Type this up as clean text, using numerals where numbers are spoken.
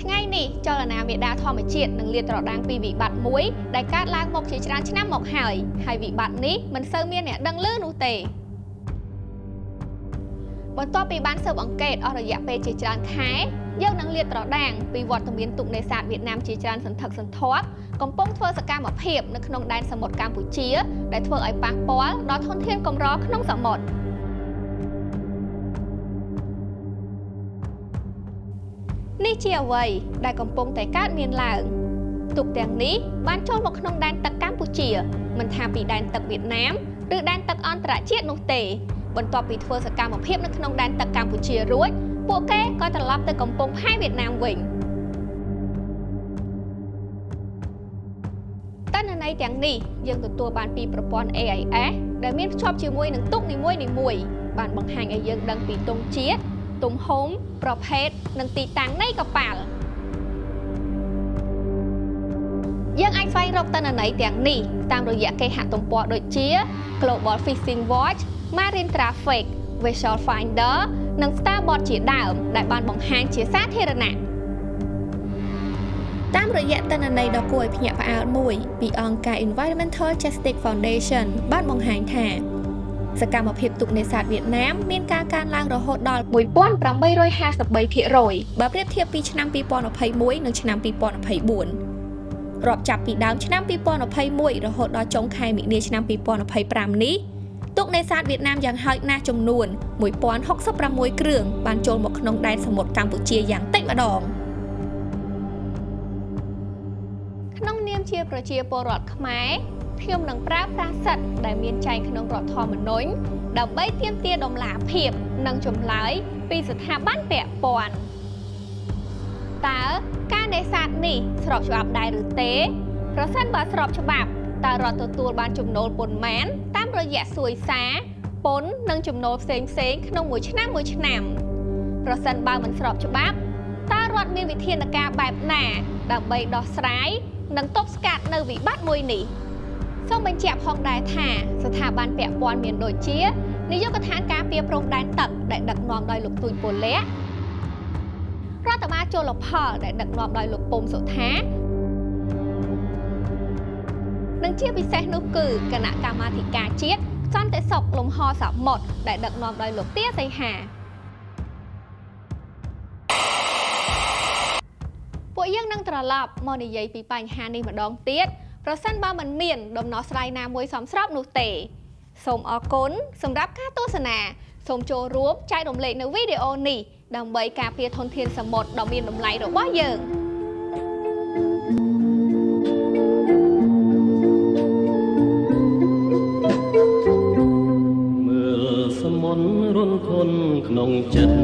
ថ្ងៃនេះចលនាមាតាធម្មជាតិនឹងលាតត្រដាងពីវិបត្តិមួយដែលកើតឡើងមកជាច្រើនឆ្នាំមកហើយហើយវិបត្តិនេះមិនសូវមានអ្នកដឹងឮនោះទេបន្ទាប់ពីបានស៊ើបអង្កេតអស់រយៈពេលជាច្រើនខែយើងនឹងលាតត្រដាងពីវត្តមានទូកនេសាទវៀតណាមជាច្រើនសន្ធឹកសន្ធាប់កំពុងធ្វើសកម្មភាពនៅក្នុងដែនសមុទ្រកម្ពុជាដែលធ្វើឲ្យប៉ះពាល់ដល់ធនធានកម្រក្នុងសមុទ្រនេះជាអ្វីដែលកំពុងតែកើតមានឡើងទូកទាំងនេះបានចូលមកក្នុងដែនទឹកកម្ពុជាមិនថាពីដែនទឹកវៀតណាមឬដែនទឹកអន្តរជាតិនោះទេបន្ទាប់ពីធ្វើសកម្មភាពនៅក្នុងដែនទឹកកម្ពុជារួចពួកគេក៏ត្រឡប់ទៅកំពង់ផែវៀតណាមវិញទិន្នន័យទាំងនេះយើងទទួលបានពីប្រព័ន្ធ AIS ដែលមានភ្ជាប់ជាមួយនឹងទូកនីមួយៗបានបង្ហាញឲ្យយើងដឹងពីទង់ជាតិទំហំប្រភេទនិងទីតាំងនៃកប៉ាល់យើងអាចស្វែងរកទិន្នន័យទាំងនេះតាមរយៈគេហទំព័រដូចជា Global Fishing Watch, Marine Traffic, Vessel Finder និង Starboard ជាដើមដែលបានបង្ហាញជាសាធារណៈតាមរយៈទិន្នន័យដ៏គួរឲ្យភ្ញាក់ផ្អើលមួយពីអង្គការ Environmental Justice Foundation បានបង្ហាញថាសកម្មភាពទូកនេសាទវៀតណាមមានការកើនឡើងរហូតដល់ 1853% បើប្រៀបធៀបពីឆ្នាំ2021និងឆ្នាំ2024រាប់ចាប់ពីដើមឆ្នាំ2021រហូតដល់ចុងខែមីនាឆ្នាំ2025នេះទូកនេសាទវៀតណាមយ៉ាងហោចណាស់ចំនួន1066គ្រឿងបានចូលមកក្នុងដែនសមុទ្រកម្ពុជាយ៉ាងតិចម្ដងក្នុងនាមជាប្រជាពលរដ្ឋខ្មែរខ្ញុំនឹងប្រើប្រាស់សិទ្ធិដែលមានចែងក្នុងរដ្ឋធម្មនុញ្ញដើម្បីទាមទារតម្លាភាពនិងចម្លើយពីស្ថាប័នពាក់ព័ន្ធតើការនេសាទនេះស្របច្បាប់ដែរឬទេប្រសិនបើស្របច្បាប់តើរដ្ឋទទួលបានចំណូលប៉ុន្មានតាមរយៈសួយសារពន្ធនិងចំណូលផ្សេងៗក្នុងមួយឆ្នាំមួយឆ្នាំប្រសិនបើមិនស្របច្បាប់តើរដ្ឋមានវិធានការបែបណាដើម្បីដោះស្រាយនិងទប់ស្កាត់នៅវិបត្តិមួយនេះសូមបញ្ជាក់ផងដែរថាស្ថាប័នពាក់ព័ន្ធមានដូចជានាយកដ្ឋានការពារព្រំដែនទឹកដែលដឹកនាំដោយលោកទូចពលៈរដ្ឋបាលជលផលដែលដឹកនាំដោយលោកពុំសុថានិងជាពិសេសនោះគឺគណៈកម្មាធិការជាតិសន្តិសុខលំហសមុទ្រដែលដឹកនាំដោយលោកទាសីហាពួកយើងនឹងត្រឡប់មកនិយាយពីបញ្ហានេះម្ដងទៀតប្រសិនបើមិនមានដំណោះស្រាយណាមួយសមស្របនោះទេសូមអរគុណសម្រាប់ការទស្សនាសូមចូលរួមចែករំលែកនៅវីដេអូនេះដើម្បីការពារធនធានសមុទ្រដ៏មានតម្លៃរបស់យើងមើលសមុទ្ររន្ធន់ក្នុងចិត្ត